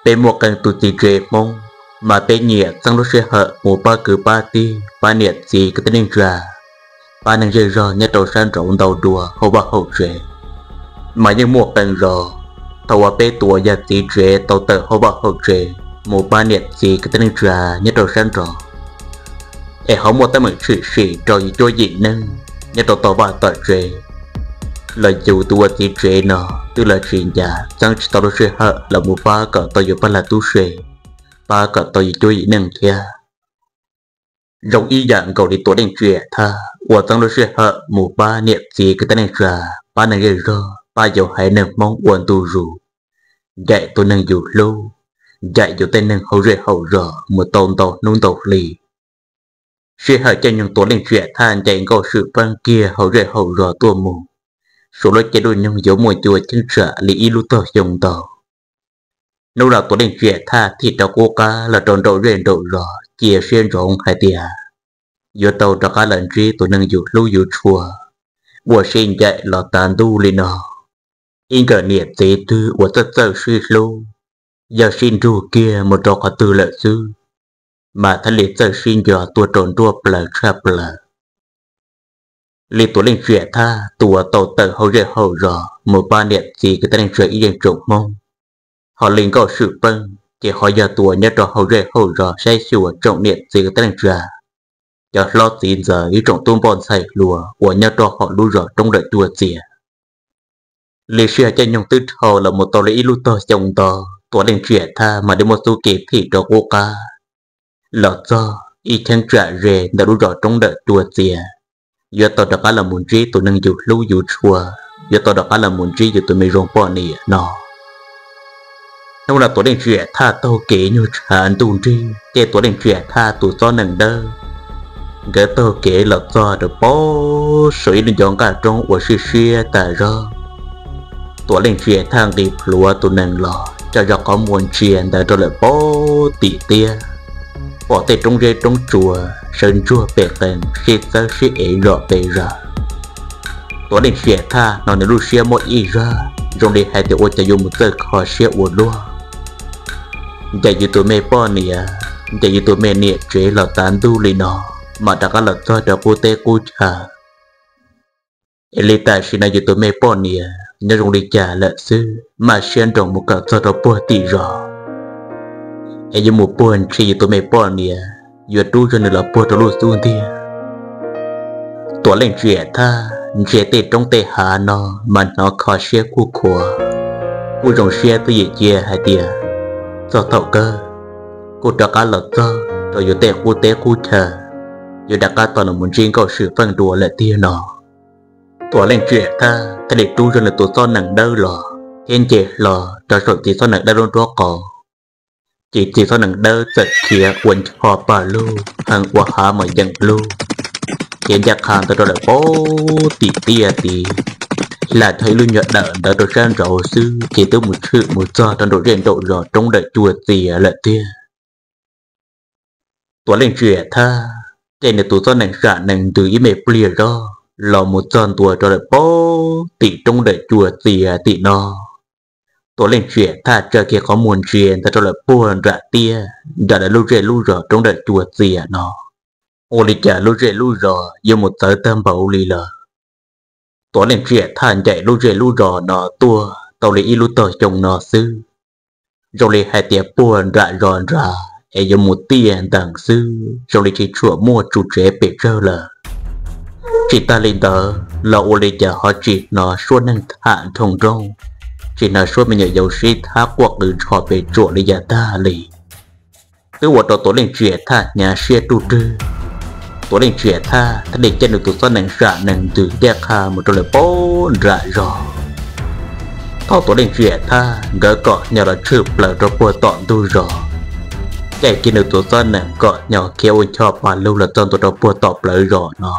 Peb muaj qee tus txiv tsev Hmoob, mas peb nyiam txeeb lub sij hawm mus pab kwv pab tij, pab niam txiv kwv tij neej tsa, pab neeg zej zog nyob rau sab nraud ntau dua hauv vaj hauv tsev. Mas yeej muaj qee zaus, thaum uas peb tus uas yog txiv tsev tau tawm hauv vaj hauv tsev mus pab niam txiv kwv tij neej tsa nyob rau sab nraud, es ho muaj teeb meem tshwm sim rau yim cuab yim neeg nyob rau tom vaj tom tsev, los yus tus ua txiv tsev no twb los tsis ncav, txeeb tsis tau lub sij hawm los mus pab kom tau yus pab lag tub se, pab kom tau yim cuab yim neeg thiab. Zoo ib yam nkaus li Tuam Leej Tsim Thaj uas txeeb lub sij hawm mus pab niam txiv kwv tij neej tsa, pab neeg zej zog, pab yus haiv neeg Hmoob ua ntu zus, ncaim tus neeg yus hlub, ncaim yus tej neeg hauv zej hauv zos mus tau ntau hnub ntau hli. Sij hawm caij nyoog Tuam Leej Tsim Thaj ncaim Nkauj Swm Feej kiag hauv zej hauv zos tuaj mus, suav lub caij lub nyoog yuav muaj ncua cheeb tsam li ib lub tog xyoo ntau. Hnub no Tuam Leej Tsim Thaj thim rov qub qab los rau nraum zej nraum zos cia siab ntsoov hais tias yuav tau rov qab los ntsib tus neeg yus hlub yus tshua, ua si ncaim los tav ntuj li no. Ib nkawm niam txiv twg uas txawj txawj sib hlub, yog sib nrug kiag mus rau qhov twg lawm xwb, mas thiaj li txawj sib nco tuaj rau nruab plaws tshaj plaws. Li Tuam Leej Tsim Thaj tus uas tau tawm hauv zej hauv zos mus pab niam txiv kwv tij neej tsa ib zeej tsoom Hmoob, ho li Nkauj Swm Feej ces ho yog tus uas nyob rau hauv zej hauv zos saib xyuas tsoom niam txiv kwv tij neej tsa, cov hlob txiv ntxawm ib tsoom tub npoj ntxhais hluas uas nyob rau hauv lub zos Roob Dawm Cua Txias. Li sij hawm caij nyoog twb dhau los mus tau li ib lub tog xyoo ntau, Tuam Leej Tsim Thaj mam li muaj txuj kev thim rov qub qab los txog ib cheeb tsam ze ntawm lub zos Roob Dawm Cua Txias, yuav tau rov qab los mus ntsib tus neeg yus hlub yus tshua, yuav tau rov qab los mus ntsib yus tus me zoo poj niam no. Hnub no Tuam Leej Tsim Thaj taug kev nyuag tshav ntuj nrig, ces Tuam Leej Tsim Thaj tus txob nees dawb, nkawd taug kev los txog rau pem saum ib lub ncov nqaj roob uas siab siab tas zog. Tuam Leej Tsim Thaj nqis plhuav tus nees los tsa zog qhov muag ntsia ntawd rau lawm pem tim tiab, pom tej roob zeb roob tsua sawv ntsuag pes qees sib txawb sib ev zom pes zaws. Tuam Leej Tsim Thaj hnov nws lub siab mob ib zag, zoo li hais tias ua cas yuav mus txawj kho siab ua luaj. Ncaim yus tus me poj niam, ncaim yus tus me niam tsev los tav ntuj li no, mam rov qab los txog rau qub teb qub chaw. Es li tam sim no yus tus me poj niam nyob zoo li cas lawm xwb, maj siab nroos mus kom txog rau puag tim zos, es yuav mus puag ntshis yus tus me poj niam, yuav rub zog nws los puag rau lub xub ntiag. Tuam Leej Tsim Thaj ntsia tej roob tej hav no mas hnov kho siab kuj khuav, kuj zoo siab twj ywm cia hais tias txog thaum kawg kuj rov qab los txog rau yus tej qub teb qub chaw, yuav rov qab tau los mus ntsib Nkauj Swm Feej dua lawm tiag no. Tuam Leej Tsim Thaj thiaj li rub zog nws tus txob nees dawb los thiab nce hlo rau saum txiv txob nees dawb lub nraub qaum. Ces txiv txob nees dawb txawm khiav ua ncho paj lug heev ua hav mas yees lug, khiav ncaj qha ntawd rau lawm pem tim tiaj tid, hla dhau ib lub nyuag dawm ntawd rau sab nraud xwb ces twb mus tshwm mus txog rau nraum zej nraum zos Roob Dawm Cua Txias lawm tiag. Tuam Leej Tsim Thaj caij nws tus txob nees sam nees ntws ib me pliag zog los mus txog ntua rau lawm pem tim Roob Dawm Cua Txias tim no. Tuam Leej Tsim Thaj tsa kiag qhov muag ntsia ntawd rau lawm puag nram tiaj nram lawv lub zej lub zos Roob Dawm Cua Txias no. Ua li cas lub zej lub zos yuav mus txawv tag npaum li lawm. Tuam Leej Tsim Thaj ncaim lub zej lub zos no tuaj tau li ib lub tog xyoo no xwb, zoo li hais tias puag nram zos nrad es yuav mus tiaj ntees xwb, zoo li tsis tshua muaj tsuas tsev pes tsawg lawm. Tsis tag li ntawd los ua li cas ho tsis hnov suab neeg tham nroo nroog, tsis hnov suab me nyuam yaus sib thab quaj qw ntsho pes tsuam li yav tag li. Twb ua rau Tuam Leej Tsim Thaj hnyav siab ruj rwg. Tuam Leej Tsim Thaj thiaj li caij nws tus txob nees sam nees ntws ncaj qha mus rau lawm pem nram zos. Thaum Tuam Leej Tsim Thaj nkawd kom nyo los tshwm plaws rau puag tom ntug zos, caij kiag nws tus txob nees kom nyo khiav ua ncho paj lug los txog ntua rau puag tom plawv zos no,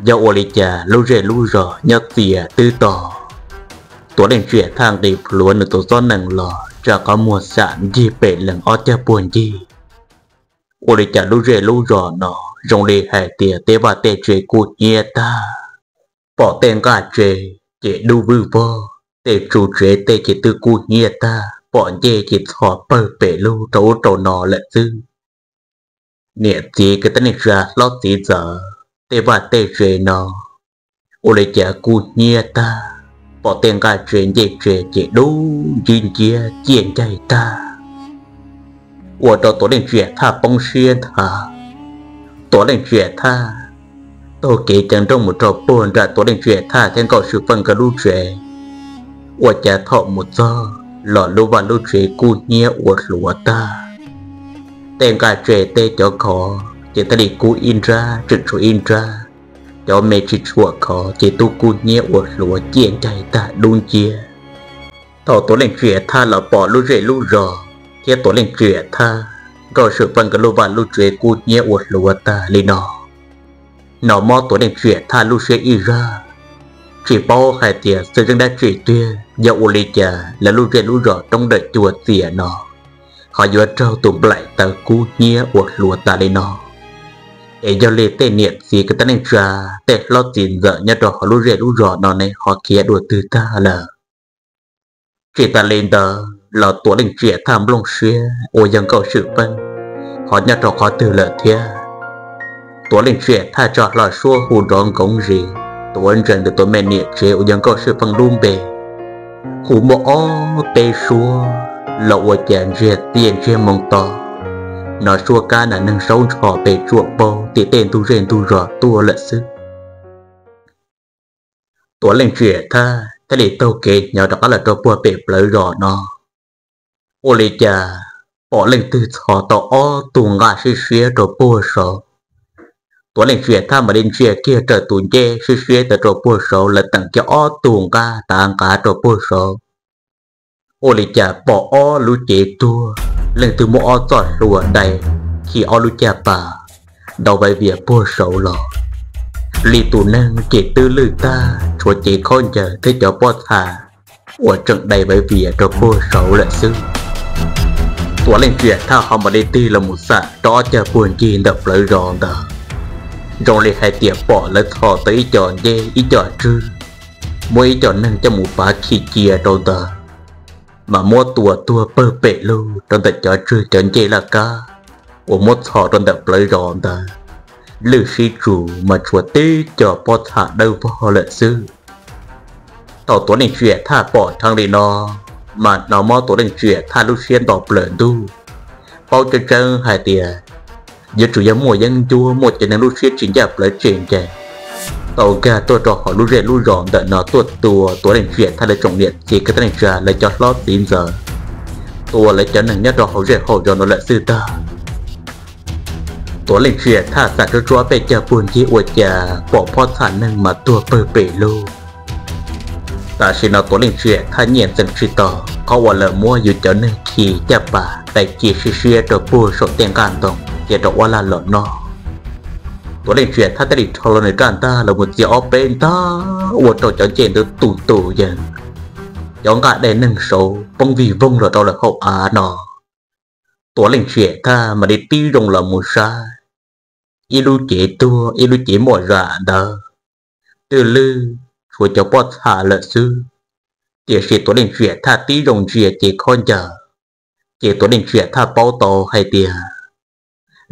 yog ua li cas lub zej lub zos nyob txias twb to. Tuam Leej Tsim Thaj nqis plhuav nws tus txob nees los tsa qhov muag xam ncig pem lees ob cag puag ncig. Ua li cas lub zej lub zos no zoo li hais tias tej vaj tej tsev kub hnyiab tag, pom tej nqaj tsev ces dub vwj vog, tej tsuas tsev tej ces twb kub hnyiab tag, pom ncej ces txhos pawg pem lug rau ub rau no lawm xwb. Niam txiv kwv tij neej tsa hlob txiv ntxawm, tej vaj tej tsev no ua li cas kub hnyiab tag, pom tej nqaj tsev ncej tsev ces dub ntsib nciab ciaj ncaig tag, ua rau Tuam Leej Tsiam Thaj poob siab nthav. Tuam Leej Tsiam Thaj taug kev ceev nrooj mus rau puag nram Tuam Leej Tsiam Thaj thiab Nkauj Swm Feej nkawd lub tsev, ua cas thaum mus txog los lub vaj lub tsev kub hnyiab ua hluav tag. Tej nqaj tsev tej cov khov ces thiaj li kub ib nrab tseem tshuav ib nrab, cov me tsis tshua khov ces twb kub hnyiab ua hluav ciaj ncaig tag dub nciab. Thaum Tuam Leej Tsiam Thaj los pom lub zej lub zos thiab Tuam Leej Tsiam Thaj, Nkauj Swm Feej nkawd lub vaj lub tsev kub hnyiab ua hluav tag li no, hnov mob Tuam Leej Tsiam Thaj lub siab ib zag, tsis paub hais tias xwm txheej dab tsi tiag, yog ua li cas lawv lub zej lub zos roob dawm cua txias no ho yuav raug tus nplaim taws kub hnyiab ua hluav tag li no. Es yog li tej niam txiv kwv tij neej tsa, tej hlob txiv ntxawm nyob rau hauv lub zej lub zos no ne ho khiav dua twg tag lawm. Tsis tas li ntawd los Tuam Leej Tsiam Thaj nplooj siab uas yog Nkauj Swm Feej ho nyob rau qhov twg lawm thiab. Tuam Leej Tsiam Thaj tso hlo suab hu nrov nkoov zis, tuav ntsees ntawm tus me niam tsev uas yog Nkauj Swm Feej lub npe, hu muaj ob peb suab los ua cas ntsiag txiaj ntsiag moo to, hnov suab kab nas neeg saub ntsho pes tsuam paug tim tej ntug zej ntug zos tuaj lawm xwb. Tuam Leej Tsiam Thaj thiaj li taug kev hnyo rov qab los rau puag pem plawv zos no. Ua li cas pom leej twg txhos tau ob tug nqaj siab siab rau puag saud. Tuam Leej Tsiam Thaj mam li ntsia kiag raws tus ncej siab siab ntawd rau puag saud, lawv teem kiag ob tug nqaj tav nqav rau puag saud. Ua li cas pom ob lub cev tuag, leej twg muab ob txoj hlua dai khi ob lub caj pas ntau vaiv vias puag saud los. Li tus neeg ces twb lwj tag, tshuav cev khaub ncaws thiab cov pob txha uas tseem dai vaiv vias rau puag saud lawm xwb. Tuam Leej Tsiam Thaj ho mam li tig los mus xam rau ob cag puag ncig ntawm plawv zos ntawd, zoo li hais tias pom lawv txhos tau ib co ncej ib co tswg, muab ib co neeg coj mus pav khi cia rau ntawd, mas muab tua tuag pawg pem lug rau ntawm cov tswg cov ncej laj kab uas muab txhos rau ntawm plawv zos ntawd. Lwj sib tsuv mas tshuav tib co pob txha dawb vog lawm xwb. Thaum Tuam Leej Tsiam Thaj pom dheev li no, mas hnov mob Tuam Leej Tsiam Thaj lub siab nto plaws ntuj, paub tseeb tseeb hais tias yuav tsum yog muaj yeeb ncuab muaj cov neeg lub siab tsis ncaj plawv tseem ncees tau nkag tuaj rau hauv lub zej lub zos ntawm no tuaj tua Tuam Leej Tsiam Thaj lawv tsoom niam txiv kwv tij neej tsa lawv cov hlob txiv ntxawm, tua lawv cov neeg nyob rau hauv zej hauv zos no lawm xwb tag. Tuam Leej Tsiam Thaj xam tsuab tsuab peb caug puag ncig ua cas pom pob txha neeg mas tuag pawg pem lug. Tam sim no Tuam Leej Tsiam Thaj nyiaj ntxeem tsis tau qhov uas lawv muab yus cov neeg khi caj pas dai cia siab siab rau puag saum tej nqaj ntoo cia rau ua lag los noj. Tuam Leej Tsiam Thaj thiaj li rho los nws raj ntaj los mus txiav ob peb ntag ua rau cov ncej ntawd tus tus yees, cov nqaj dai neeg saud poob vij voog los rau lawv hauv av no. Tuam Leej Tsiam Thaj mam li tib zoo los mus saib, ib lub cev tuag ib lub cev muaj zam ntawd twb lwj, tshuav cov pob txha lawm xwb. Tiam sis Tuam Leej Tsiam Thaj tib zoo ntsia cev khaub ncaws, ces Tuam Leej Tsiam Thaj paub tau hais tias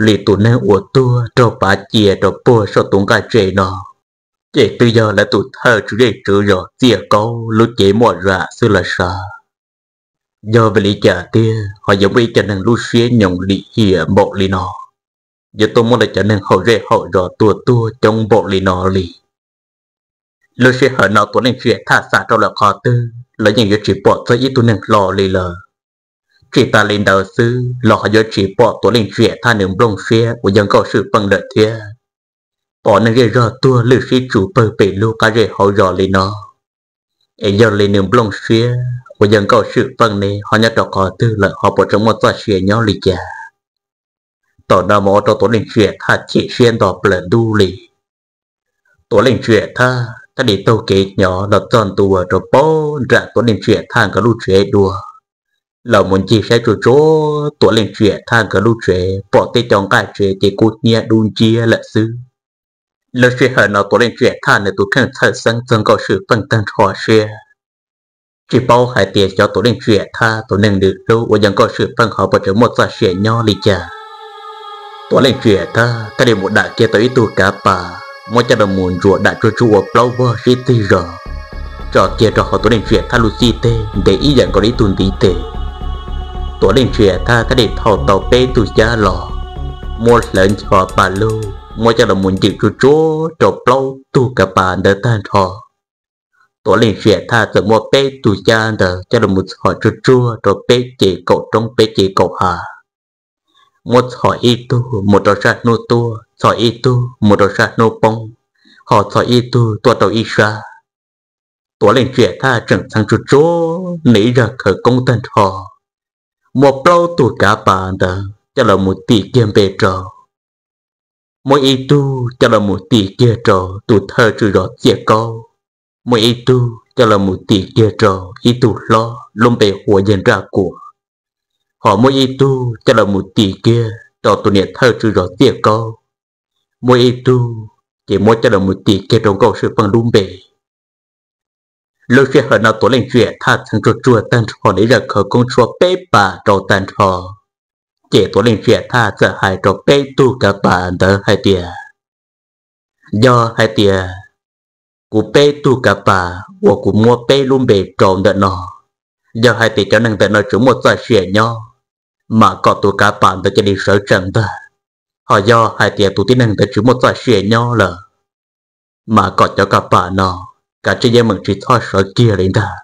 li tus neeg uas tuag raug pav cia rau puag saum tus nqaj tsev no ces twb yog lawv tus thawj tswv zej tswv zos Txiaj Kaub lub cev muaj zam xwb los sav. Yog vim li cas tiag ho yuav muaj ib co neeg lub siab nyoos lim hiam npaum li no, yuav tuaj muab lawv cov neeg hauv zej hauv zos tua tuag coob npaum li no li? Lub sij hawm no Tuam Leej Tsiam Thaj xav rau lawm qhov twg los yeej yuav tsis pom txog ib tug neeg hlo li lawm. Tsis tas li ntawd xwb los ho yuav tsis pom Tuam Leej Tsiam Thaj nws nplooj siab uas yog Nkauj Swm Feej lawm thiab. Pom neeg zej zog tuag lwj sib tsuv pawg pem lub qab zej hauv zos li no, es yog li nws nplooj siab uas yog Nkauj Swm Feej ne ho nyob rau qhov twg lawm ho puas tseem muaj txoj sia nyob li cas? Thaum no mas ua rau Tuam Leej Tsiam Thaj chim siab nto plaws ntuj li. Tuam Leej Tsiam Thaj thiaj li taug kev hnyo los txog ntua rau puag nram Tuam Leej Tsiam Thaj nkawd lub tsev dua, los mus ncig saib tsuag tsuag Tuam Leej Tsiam Thaj nkawd lub tsev pom tej co nqaj tsev ces kub hnyiab dub nciab lawm xwb. Lub sij hawm no Tuam Leej Tsiam Thaj nws tus kheej txhawj xeeb txog Nkauj Swm Feej tag nrho siab. Tsis paub hais tias xyov Tuam Leej Tsiam Thaj tus neeg nws hlub uas yog Nkauj Swm Feej ho puas tseem muaj txoj sia nyob li cas. Tuam Leej Tsiam Thaj thiaj li mus dam kiag tau ib tug kav pas muab coj los mus ntsuam dam tsuag tsuag ua plaub vog sib txig zos, tso kiag rau hauv Tuam Leej Tsiam Thaj lub xib teg ntev ib yam nkaus li ib tug ntiv tes. Tuam Leej Tsiam Thaj thiaj li thau tau peb tug xyab los, muab hlawv ncho pa lug muab coj los mus ncwm tsuag tsuag rau plaub tug kav pas ntawd tag nrho. Tuam Leej Tsiam Thaj txawm muab peb tug xyab ntawd coj los mus txhom tsuag tsuag rau peb ce kaum roob peb ce kaum hav. Muab txhom ib tug mus rau sab hnub tuaj, txhom ib tug mus rau sab hnub poob, ho txhom ib tug tuaj rau ib sab. Tuam Leej Tsiam Thaj tseem txheev tsuag tsuag nws ib zaj khawv koob tag nrho, muab plaub tug kav pas ntawd coj los mus tim kiag npe rau, muab ib tug coj los mus tim kiag rau tus thawj tswj zos Txiaj Kaub, muab ib tug coj los mus tim kiag rau ib tug hlob lub npe hu ua Yawg Nraj Kuam, ho muab ib tug coj los mus tim kiag rau tus niam thawj tswj zos Txiaj Kaub, muab ib tug ces muab coj los mus tim kiag rau Nkauj Swm Feej lub npe. Lub sij hawm no Tuam Leej Tsiam Thaj txheev tsuag tsuag tag nrho nws ib zaj khawv koob tshuab peb pas rau tag nrho, ces Tuam Leej Tsiam Thaj txawm hais rau peb tug kav pas ntawd hais tias, yog hais tias kuv peb tug kav pas uas kuv muab peb lub npe rau ntawm no, yog hais tias cov neeg ntawm no tseem muaj txoj sia nyob, mas kom tus kav pas ntawd cia li sawv tsees ntag. Ho yog hais tias tus tib neeg ntawd tsis muaj txoj sia nyob lawm, mas kom cov kav pas no kav tsij yeej meem tsis txhob sawv kiag li ntag.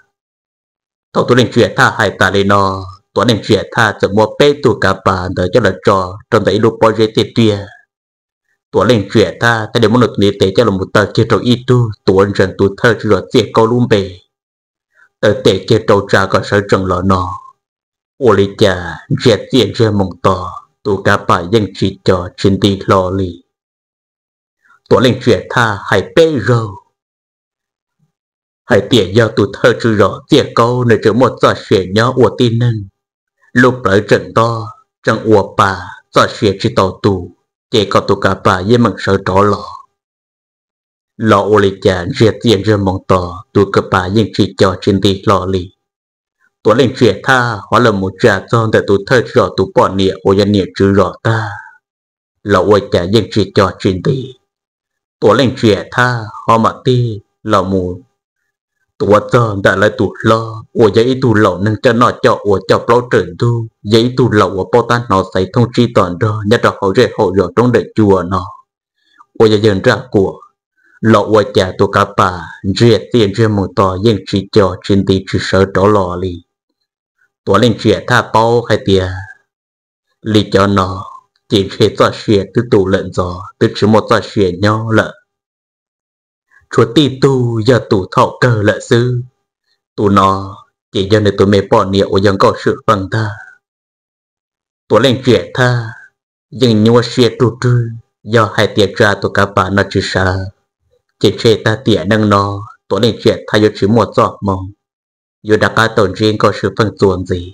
Thaum Tuam Leej Tsiam Thaj hais tas li no, Tuam Leej Tsiam Thaj txawm muab peb tug kav pas ntawd coj los tso rau ntawm ib lub pob zeb tiaj tiaj. Tuam Leej Tsiam Thaj thiaj li muab nws tus ntiv tes coj los mus taw kiag rau ib tug tuav ntsees tus thawj tswj zos Txiaj Kaub lub npe, taw tes kiag rau tsa kom sawv tsees los no, ua li cas ntsiag txiaj ntsiag moos to, tus kav pas yeej tsis co tsis nti hlo li. Tuam Leej Tsiam Thaj hais peb zaug hais tias yog tus thawj tswj zos Txiaj Kaub nws tseem muaj txoj sia nyob ua tib neeg, lub plawv tseem nto, tseem ua pa, txoj sia tsis tau tu, ces kom tus kav pas yeej meem sawv rov los. Los ua li cas ntsiag txiaj ntsiag moos to, tus kav pas yeej tsis co tsis nti hlo li. Tuam Leej Tsiam Thaj ho los mus tsa txog ntawm tus thawj tswj zos tus poj niam uas yog niam tswv zos tag, los ua cas yeej tsis co tsis nti. Tuam Leej Tsiam Thaj ho mam tig los mus tuav txog ntawm lawv tus hlob uas yog ib tug laus neeg coj noj coj ua coj plaub raws ntug, yog ib tug laus uas paub tab hnov xaiv thoob tsib tom nrog nyob rau hauv zej hauv zos roob dawm cua no, uas yog yawg Nraj Kuam, los ua cas tus kav pas ntsiag txiaj ntsiag moos to yeej tsis co tsis nti tsis sawv rov los li. Tuam Leej Tsiam Thaj paub hais tias li cov no ces ntshe txoj sia twb tu lawm ntxov, twb tsis muaj txoj sia nyob lawm. Tshuav tib tug yog tus thaum kawg lawm xwb, tus no ces yog nws tus me poj niam uas yog Nkauj Swm Feej ntag. Tuam Leej Tsiam Thaj yeej nyuaj siab rug rwg, yog hais tias tsa tus kav pas no tsis sawv, ces ntshe tag tiam neej no Tuam Leej Tsiam Thaj yuav tsis muaj txoj hmoo yuav rov qab tau ntsib Nkauj Swm Feej txuas ntxiv.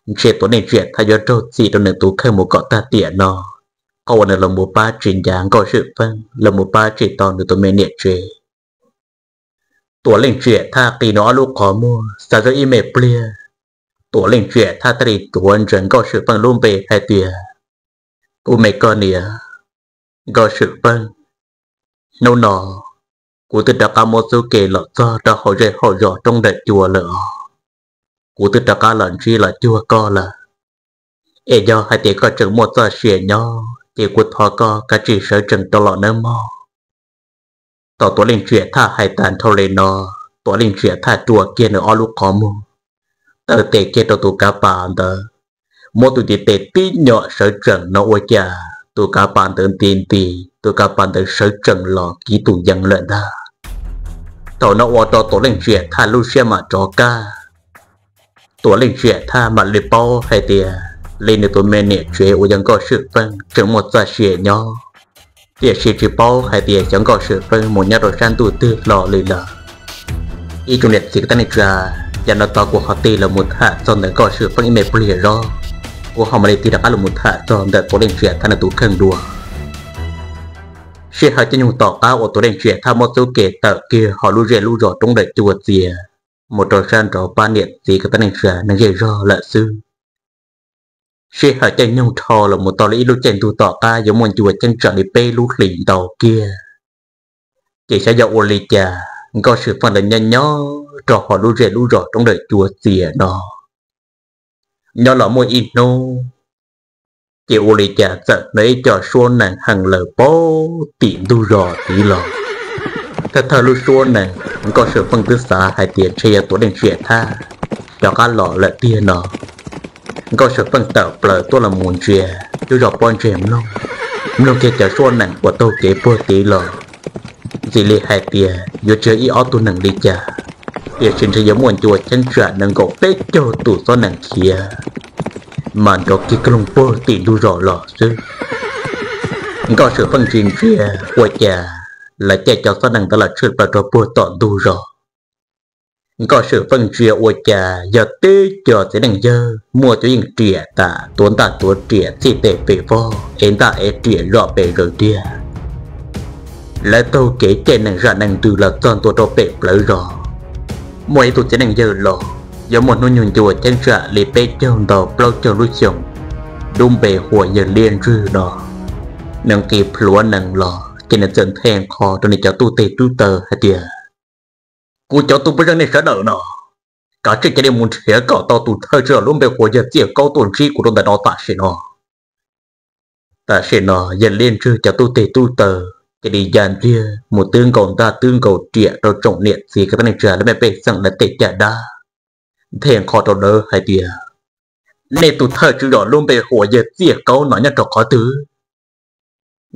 Ntshe Tuam Leej Tsiam Thaj yuav raug txim rau nws tus kheej mus kom tag tiam no, qhov uas nws los mus pab tsis ncav Nkauj Swm Feej, los mus pab tsis tau nws tus me niam tsev. Tuam Leej Tsiam Thaj qi nws ob lub qhov muag xav zoj ib me pliag, Tuam Leej Tsiam Thaj thiaj li tuav ntsees Nkauj Swm Feej lub npe hais tias, kuv me koj niam, Nkauj Swm Feej, hnub no kuv twb rov qab muab txub ke los txog rau hauv zej hauv zos roob dawm cua lawm os. Kuv twb rov qab los ntsib los cuag koj lawm, es yog hais tias koj tseem muaj txoj sia nyob ces kuv thov koj kav tsij sawv tsees rov los nawb mog. Thaum Tuam Leej Tsiam Thaj hais tas nrho li no, Tuam Leej Tsiam Thaj rua kiag nws ob lub qhov muag, taw tes kiag rau tus kav pas ntawd, muab tus ntiv tes tib nyom sawv tsees no ua cas tus kav pas ntawd nti nti, tus kav pas ntawd sawv tsees los kiv tus yees lawm ntag. Thaum no ua rau Tuam Leej Tsiam Thaj lub siab mam rov kaj. Tuam Leej Tsiam Thaj mam li paub hais tias li nws tus me niam tsev uas yog Nkauj Swm Feej tseem muaj txoj sia nyob, tiam sis tsis paub hais tias xyov Nkauj Swm Feej mus nyob rau sab ntuj twg hlo li lawm. Ib tsoom niam txiv kwv tij neej tsa, yav no tod kuv ho tig los mus tham txog ntawm Nkauj Swm Feej ib me pliag zog, kuv ho mam li tig rov qab los mus tham txog ntawm Tuam Leej Tsiam Thaj nws tus kheej dua. Sij hawm caij nyoog tom qab uas Tuam Leej Tsiam Thaj muab txub ke tawm kiag hauv lub zej lub zos roob dawm cua txias, mus rau sab nraud pab niam txiv kwv tij neej tsa neeg zej zog lawm xwb. Sij hawm caij nyoog dhau los mus tau li ib lub caij ntuj tom qab yuav muaj ncua cheeb tsam li peb lub hlis ntau kiag, ces xyov yog ua li cas Nkauj Swm Feej lawv nyob nyob rau hauv lub zej lub zos roob dawm cua txias no, nyob los muaj ib hnub ces ua li cas txawm hnov ib co suab nees heev lawm puag tim ntug zos tid los. Thawj thawj lub suab nees, Nkauj Swm Feej twb xav hais tias ntshe yog Tuam Leej Tsiam Thaj rov qab los lawm tiag no. Nkauj Swm Feej tawm plaws tuaj los mus ntsia cuab zos pob ntseg mloog, mloog kiag cov suab nees uas taug kev puag tid los, ntxim li hais tias yuav tsis yog ib ob tug nees li cas, tiam sis ntshe yuav muaj ncua cheeb tsam nees nkaum peb caug tus txhob nees khiav mas nrov kiag kag loog puag tim ntug zos los xwb. Nkauj Swm Feej ntsia ntsia ua cas lawv caij cov txhob nees ntawd los tshwm plaws rau puag tom ntug zos. Nkauj Swm Feej ntsia ua cas yog tib co txiv neej yawg muaj cuab yeej riam tas tuav ntaj tuav riam txij tes pem vog es ntaj es riam zom pes zaws tiag. Lawv taug kev caij nees zam nees ntws los txog ntua rau pem plawv zos. Muaj ib tug txiv neej yawg laus yuav muaj hnub nyoog ncua cheeb tsam li peb caug ntau plaub caug lub xyoos, lub npe hu ua yawg Liaj Ntswg no. Nws nqis plhuav nees los ces nws txawm nthe nqho rau nws cov tub teg tub taw hais tias, Kuv cov tub pej xeem nej sawv daws no, kav tsij cia li mus nrhiav kom tau tus thawj tswj zos lub npe hu ua yawg Txiaj Kaub tuaj ntsib kuv rau ntawm no tam sim no. Tam sim no yawg Liaj Ntswg cov tub teg tub taw cia li ya ntxiag mus twb nkaus ntaj twb nkaus riam rau tsoom niam txiv kwv tij neej tsa lawv mej pej xeem lawv tej caj dab, nthe nqho rau lawv hais tias, Nej tus thawj tswj zos lub npe hu ua yawg Txiaj Kaub no nyob rau qhov twg?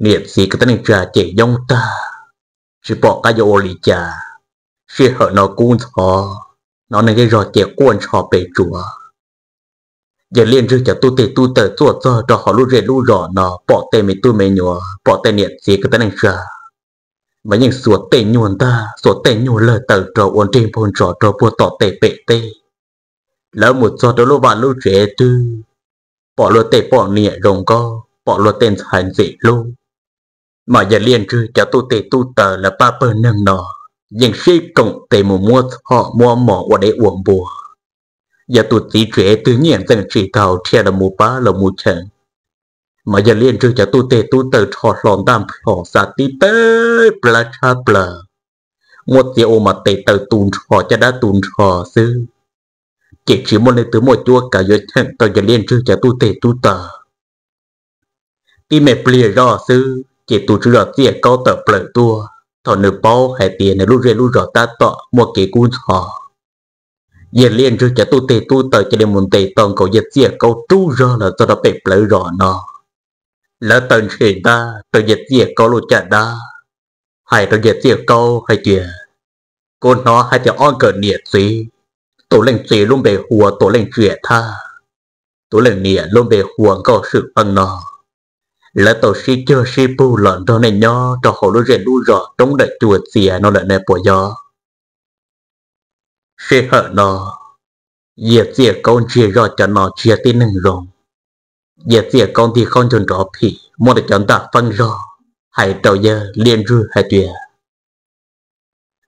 Niam txiv kwv tij neej tsa ces yoob tag, tsis pom qab yuav ua li cas. Sij hawm no kub ntxhov, hnov neeg zej zog ces quaj ntsho pes tsuas. Yawg Liaj Ntswg cov tub teg tub taw tuaj txog rau hauv lub zej lub zos no pom tej me tub me nyuam, pom tej niam txiv kwv tij neej tsa, mas yeej xuas tej nyuag ntag, xuas tej nyuag lawg taws rau ua nrig npaug ntsos rau puag tom tej pem teb. Lawv mus txog rau lub vaj lub tsev twg, pom luag tej poj niam zoo nkauj, pom luag tej ntxhais ntxim hlub, mas yawg Liaj Ntswg cov tub teg tub taw lawv pab pawg neeg no yeej sib koom tes mus muab txhoj muab mov ua dev ua npua. Yog tus txiv tsev twg nyiaj ntxeem tsis tau thiaj los mus pab los mus cheem, mas yawg Liaj Ntswg cov tub teg tub taw rho hlo ntaj nplho xa tib peb plab tshab plaws, muab txiav ua mas tes taw tu nrho caj dab tu nrho xwb, ces tsis muaj leej twg muaj cuab kav yuav cheem tau yawg Liaj Ntswg cov tub teg tub taw. Tib me pliag zoj xwb ces tus tswv zos Txiaj Kaub tawm plaws tuaj. Thaum nws paub hais tias nws lub zej lub zos tab tom muaj kev kub ntxhov, yawg Liaj Ntswg cov tub teg tub taw cia li mus ntes tau nkaus yawg Txiaj Kaub rub zog los txog rau pem plawv zos no. Lawv taw ntshe ntab rau yawg Txiaj Kaub lub caj dab, hais rau yawg Txiaj Kaub hais tias, Kuv hnov hais tias ob nkawm niam txiv, tus leej txiv lub npe hu ua Tuam Leej Tsiam Thaj, tus leej niam lub npe hu ua Nkauj Swm Feej no, lawv tau sib cuag sib pug los nrog nej nyob rau hauv lub zej lub zos roob dawm cua txias no lawm ne puas yog? Sij hawm no yawg Txiaj Kaub ntsia zoj cov no tsis yog tib neeg zoo. Yawg Txiaj Kaub ntig qhov ncauj nrov phim muab rau cov ntaj feeb zog, hais rau yawg Liaj Ntswg hais tias,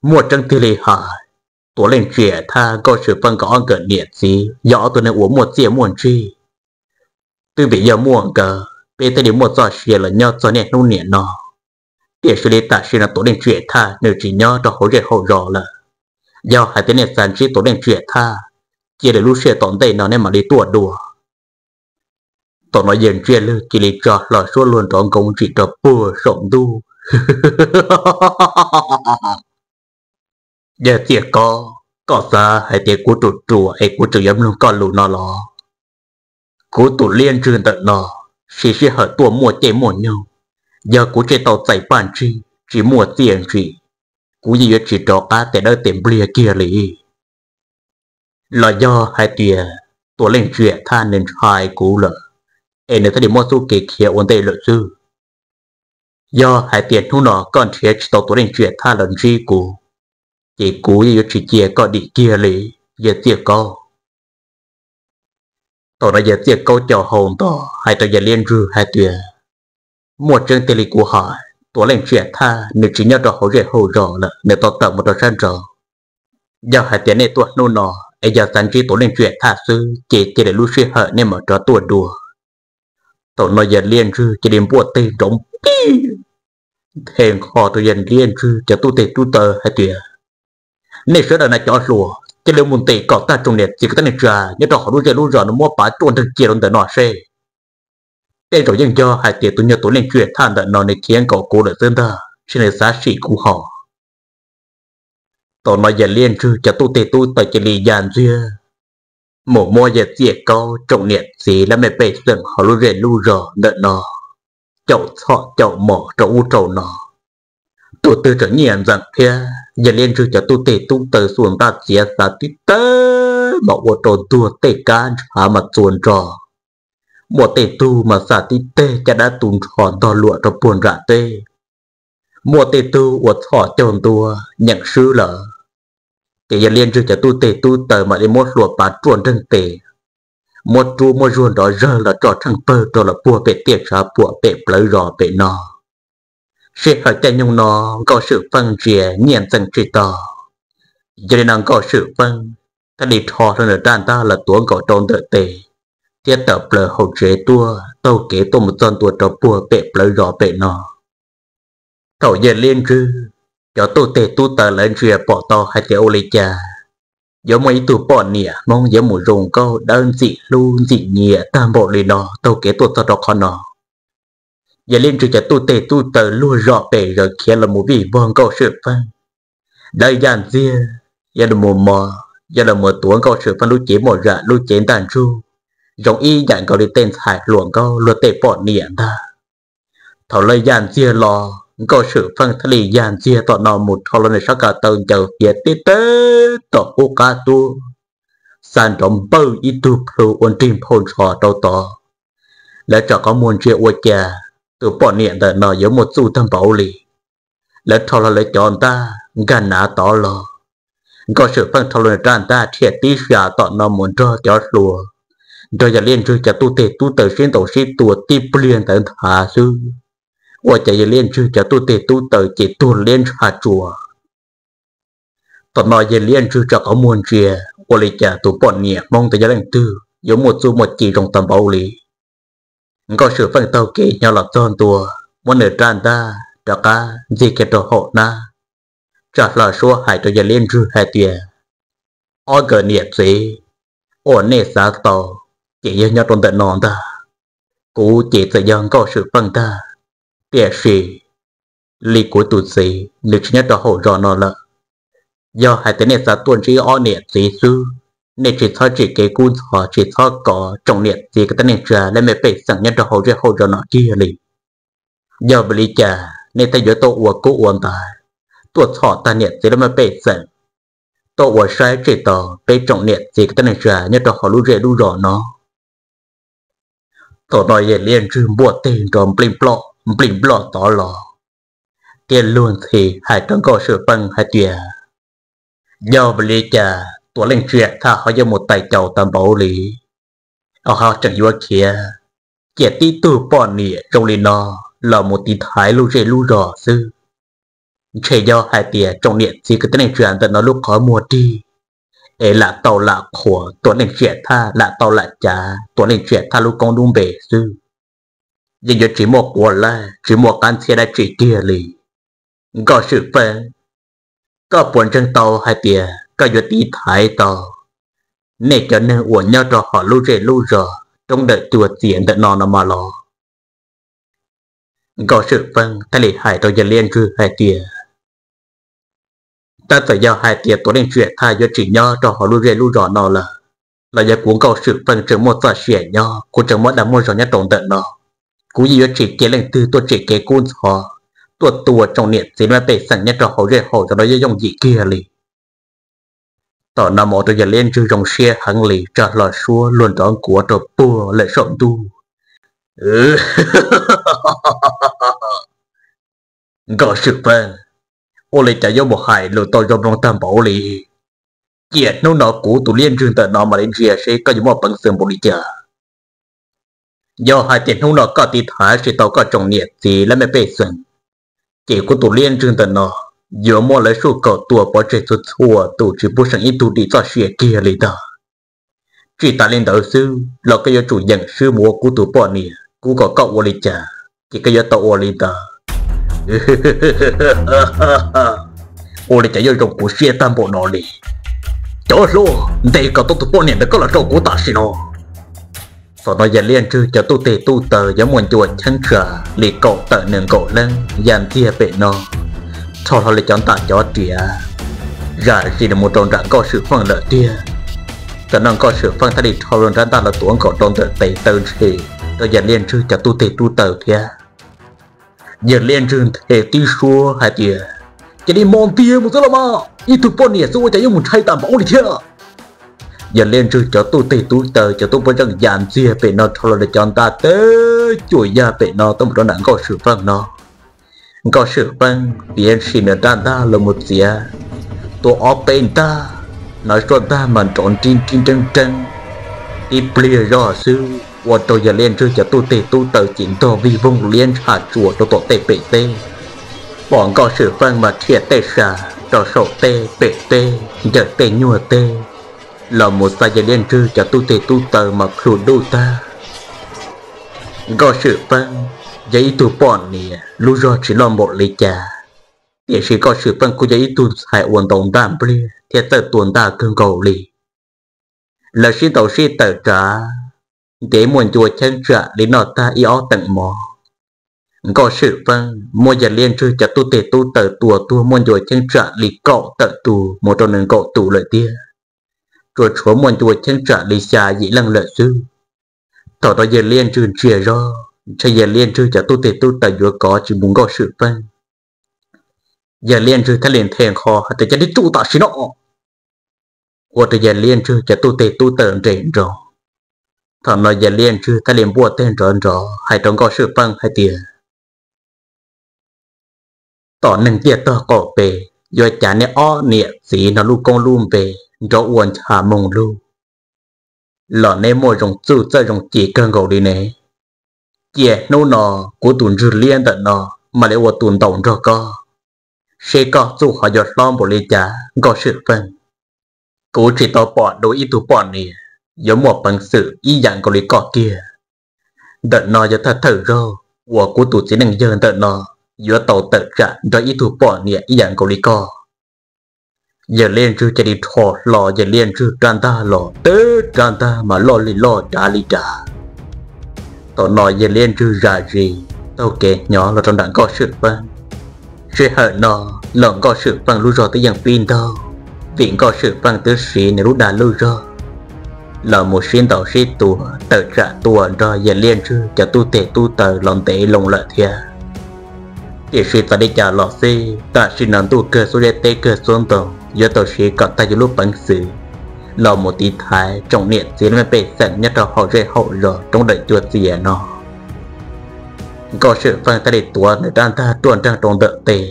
Muaj tseeb tiag li hais, Tuam Leej Tsiam Thaj, Nkauj Swm Feej nkawd ob nkawm niam txiv yog ob tug neeg uas muaj txiaj muaj ntsig. Twb vim yog muaj nkawd peb thiaj li muaj txoj sia los nyob txog niaj hnub niam no. Tiam sis li tam sim no Tuam Leej Tsiam Thaj nws tsis nyob rau hauv zej hauv zos lawm. Yog hais tias nej xav ntsib Tuam Leej Tsiam Thaj, cia li lub sij hawm tom ntej no nej mam li tuaj dua. Thaum no yawg Ntsiaj Lwg cia li tso hlo suab luag nrov nkoos ntsim rau puag saum ntuj. Yawg Txiaj Kaub, koj xav hais tias kuv ruam ruam es kuv tseem yuav mloog koj lus no los? Kuv tus Liaj Ntswg ntawm no siv sij hawm tuaj muaj caij muaj nyoog, yog kuv tsis tau txais paj ntsig tsis muaj txiaj ntsig, kuv yeej yuav tsis rov qab tes dawb tes npliag kiag li. Los yog hais tias Tuam Leej Tsiam Thaj nws ntshai kuv lawm, es nws thiaj li muab txuj kev khiav ua ntej lawm xwb. Yog hais tias hnub no koj nrhiav tsis tau Tuam Leej Tsiam Thaj los ntsib kuv, ces kuv yeej yuav tsis cia koj dim kiag li, yawg Txiaj Kaub. Thaum no yawg Txiaj Kaub co hau nto hais rau yawg Liaj Ntswg hais tias, Muaj tseeb tiag li kuv hais, Tuam Leej Tsiam Thaj nws tsis nyob rau hauv zej hauv zos lawm, nws tau tawm mus rau sab nraud. Yog hais tias nej tuaj hnub no es yog xav ntsib tus leej txiv thaj xwb ces cia li lub sij hawm nej mam rov tuaj dua. Thaum no yawg Liaj Ntswg cia li npuaj teg nrov npij, nthe nqho rau yawg Liaj Ntswg cov tub teg tub taw hais tias, nej sawv daws na cov hluas, cia li mus ntes kom tag tsoom niam txiv kwv tij neej tsa nyob rau hauv lub zej lub zos no, muab pav ruaj nreeg cia rau ntawm no seb. Tej zaum yeej yog hais tias tus nyuag tus leej txiv thaj ntawm no nws khiav nkaum kuv lawm xwb ntag, ntshe nws xav sim kuv hos. Thaum no yawg Liaj Ntswg cov tub teg tub taw cia li ya ntxiag mus muab yawg Txiaj Kaub tsoom niam txiv lab mej pej xeem hauv lub zej lub zos ntawm no caum txhom caum mos rau ub rau no. Tus twg tseem nyiaj ntxeem thiab, yawg Liaj Ntswg cov tub teg tub taw xuas ntaj txiav xav tib teg mas ua rau tuag tej kab ntshav mas txuas nrog. Muaj tej tug mas xav tib teg caj dab tu nrho ntog luam rau puag nram teb. Muaj tej tug ua txhom caug ntua nyeem swb lawm. Ces yawg Liaj Ntswg cov tub teg tub taw mam li muab hlua pav ruaj nreeg tes, muab rub muab zuag nrov zawg los tso tsheej pawg rau lawm puag pem tiaj tshav puam pem plawv zos pem no. Sij hawm caij nyoog no Nkauj Swm Feej ntsia nyiaj ntxeem tsis tau, yog li no Nkauj Swm Feej thiaj li rho hlo nws rab ntaj los tuav nkaus rau ntawm tes thiab tawm plaws hauv tsev tuaj taug kev tuaj mus txog ntua rau puag pem plawv zos pem no. Thaum yawg Liaj Ntswg cov tub teg tub taw lawv ntsia pom tau hais tias ua li cas yuav muaj ib tug poj niam Hmoob yuav mus zoo nkauj dawb ntxim hlub ntxim nyiam tag npaum li no taug kev tuaj txog rau qhov no. Yawg Liaj Ntswg cov tub teg tub taw luag zom pes zaws khiav los mus vij vog Nkauj Swm Feej. Lawv ya ntxiag, yog los mus mos, yog los mus tuav Nkauj Swm Feej lub cev muaj zam lub cev ntaj ntsug, zoo ib yam nkaus li tej ntxhais hluas nkauj luag tej poj niam ntag. Thaum lawv ya ntxiag los Nkauj Swm Feej thiaj li ya ntxiag tom no mus rho los nws sab ko taw ncaws hiav tib teb tom qub qab tuaj, xa nrov npawj ib tug plhu ua nrig nphau ntsho rau tod. Lawv tsom qhov muag ntsia ua cas tus poj niam ntawm no yuav muaj txuj tag npaum li. Lawv rho hlo lawv cov ntaj nkag nav tod los, Nkauj Swm Feej rho hlo nws rab ntaj rhia tib sas tom no mus nrog cov hluas, nrog yawg Liaj Ntswg cov tub teg tub taw sib ntaus sib tua tib pliag ntawd nthav xwb, ua cas yawg Liaj Ntswg cov tub teg tub taw ces tuag liab ntsha tsua. Thaum no yawg Liaj Ntswg tsom qhov muag ntsia, ua li cas tus poj niam Hmoob ntawd yog leej twg yuav muaj txuj muaj ci zoo tag npaum li. Nkauj Swm Feej taug kev nyo los txog ntua, muab nws rab ntaj rov qab ntxig kiag rau hauv hnab, tsa hlo suab hais rau yawg Liaj Ntswg hais tias, ob nkawm niam txiv uas nej xav tau ces yog nyob rau ntawm no ntag. Kuv ces txawm yog Nkauj Swm Feej ntag, tiam sis li kuv tus txiv nws tsis nyob rau hauv zos no lawm. Yog hais tias nej xav tuaj ntsib ob niam txiv xwb, nej tsis txhob tsim kev kub ntxhov, tsis txhob kov tsoom niam txiv kwv tij neej tsa lab mej pej xeem nyob rau hauv zej hauv zos no kiag li. Yog vim li cas nej thiaj yuav tuaj ua kub ua ntais, tuaj txhom tag niam txiv lab mej pej xeem, tuaj ua saib tsis taus peb tsoom niam txiv kwv tij neej tsa nyob rau hauv lub zej lub zos no? Thaum no yawg Liaj Ntswg npuaj teg nrov nplij nploj nplij nploj tod los, thiaj luag ntxhi hais rau Nkauj Swm Feej hais tias, yog vim li cas tus leej txiv thaj ho yuav mus tais caus tag npaum li, ho tseem yuav khiav cia tib tug poj niam zoo li no los mus tiv thaiv lub zej lub zos xwb? Ntshe yog hais tias tsoom niam txiv kwv tij neej tsa ntawm no lub qhov muag dig, es lam tau lam qhuas tus leej txiv thaj, lam tau lam cav tus leej txiv thaj lub koob lub npe xwb, yeej yuav tsis muaj quav laj tsis muaj qab ntxhiab dab tsi kiag li. Nkauj Swm Feej, koj puas ntseeg tau hais tias koj yuav tiv thaiv tau nej cov neeg uas nyob rau hauv lub zej lub zos roob dawm cua txias ntawm no no mas los? Nkauj Swm Feej thiaj li hais rau yawg Liaj Ntswg hais tias, tab txawm yog hais tias tus leej txiv thaj yuav tsis nyob rau hauv lub zej lub zos no lawm, los yog kuv Nkauj Swm Feej tseem muaj txoj sia nyob, kuv tseem muaj dag muaj zog nyob rau ntawm no, kuv yeej yuav tsis cia leej twg tuaj tsim kev kub ntxhov, tuaj tua tsoom niam txiv lab mej pej xeem nyob rau hauv zej hauv zos no yooj yooj yim kiag li. Thaum no mas ua rau yawg Liaj Ntswg zoo siab heev li, tsa hlo suab luag nrov nkuav rau puag lawm saum ntuj. Nkauj Swm Feej, ua li cas yuav mus hais lus tau zoo mloog tag npaum li? Cia hnub no kuv tus Liaj Ntswg ntawm no mam li ntsia seb koj yuav muaj peev xwm npaum li cas. Yog hais tias hnub no koj tiv thaiv tsis tau koj tsoom niam txiv lab mej pej xeem, ces kuv tus Liaj Ntswg ntawm no yuav muab lawv suj kaum tua pov tseg txhua txhua tus tsis pub seem ib tug dim txoj sia kiag li ntag. Tsis tas li ntawd xwb los koj yuav tsum yeem swb mus ua kuv tus poj niam, kuv kom koj ua li cas ces koj yuav tau ua li ntawd. Ua li cas yuav zoo kuv siab tag npaum no li? Cov hluas, ntes kom tau tus poj niam ntawd koj los rau kuv tam sim no. Thaum no yawg Liaj Ntswg cov tub teg tub taw yuav muaj ncua cheeb tsam li kaum tawm nees nkaum leej ya ntxiag pem no, rho hlo li cov ntaj cov riam, zam zis los mus rau nram Nkauj Swm Feej lawm tiag. Thaum no Nkauj Swm Feej thiaj li rho lub nrab ntaj los tuav nkaus rau ntawm tes taw ntshe rau yawg Liaj Ntswg cov tub teg tub taw thiab. Yawg Liaj Ntswg nthe tib suab hais tias, cia li mo ntiag mus xwb los mas, ib tug poj niam xwb ua cas yuav mus ntshai tas npaum li thiab. Yawg Liaj Ntswg cov tub teg tub taw cov tub poj zeej ya ntxiag pem no rho los li cov ntaj teb cuam yaj pem no tuaj mus rau nram Nkauj Swm Feej no. Nkauj Swm Feej tiav sim nws rab ntaj los mus txiav, tua ob peb ntaj, hnov suab ntaj mas nrov nrib nrib nreeb nreeb. Tib pliag zoj xwb ua rau yawg Liaj Ntswg cov tub teg tub taw ces ntog vij voog liab ntsha tsuas rau tom tej pem teb. Pom Nkauj Swm Feej mas rhia tej sa rau saum tej pem teb, ncaws tej nyuag teb los mus xa yawg Liaj Ntswg cov tub teg tub taw mas plhu duj tag. Nkauj Swm Feej yog ib tug poj niam lub zog tsis loj npaum li cas, tiam sis Nkauj Swm Feej kuj yog ib tug ntxhais uas ntaus ntaj npliag thiab txawj tua ntaj kawg nkaus li. Lawv sib ntaus sib tawm tsav, ntev muaj ncua cheeb tsam li noj tag ib ob teem mov. Nkauj Swm Feej muab yawg Liaj Ntswg cov tub teg tub taw tua tuag muaj ncua cheeb tsam li kaum tawm tus mus rau nees nkaum tus lawm tiag, tsuas tshuav muaj ncua cheeb tsam li xya yim leej lawm xwb. Thaum no yawg Liaj Ntswg ntsia zog ntshe yawg Liaj Ntswg cov tub teg tub taw yuav kov tsis mus Nkauj Swm Feej. Yawg Liaj Ntswg thiaj li nthe nqho hais tias, cia li tsum tam sim no, ua rau yawg Liaj Ntswg cov tub teg tub taw nres nroo. Thaum no yawg Liaj Ntswg thiaj li npuaj teg nrov nrov hais rau Nkauj Swm Feej hais tias, tom neeg tiaj tog qaum pes yuav cav nej ob niam txiv no lub koob lub npe nrov ua ncha moog lug, los neb muaj zoo txuj txawj zoo ci kawg nkaus li ne. Cia hnub no kuv tus ntswg liab ntawm no mam li ua tus ntaus nrog koj, seb koj txuj qhov yuav hlob npaum li cas Nkauj Swm Feej. Kuv tsis tau pom dua ib tug poj niam yuav muaj peev xwm ib yam nkaus li koj kiag. Ntawm no yog thawj thawj zaug uas kuv tus txiv neej yawg ntawm no yuav tau tawm tsam nrog ib tug poj niam ib yam nkaus li koj. Yawg Liaj Ntswg cia li rho hlo yawg Liaj Ntswg rab ntaj los teb rab ntaj mas loj li loj dav li dav. Thaum no yawg Liaj Ntswg zam zis taug kev hnyo los rau nram Nkauj Swm Feej. Sij hawm no los Nkauj Swm Feej lub zog twb yeej pib ntaug, vim Nkauj Swm Feej twb siv nws lub dag lub zog los mus sib ntaus sib tua tawm tsam tua nrog yawg Liaj Ntswg cov tub teg tub taw los ntev loo lawm thiab. Tiam sis txawm li cas los xij, tam sim no ntuj kawg xub zeb teb kawg xub ntoo, yuav tau siv kom tag yus lub peev xwm los mus tiv thaiv tsoom niam txiv lub me pej xeem nyob rau hauv zej hauv zos roob dawm cua txias no. Nkauj Swm Feej thiaj li tuav nws rab ntaj ruaj nreeg rau ntawm tes.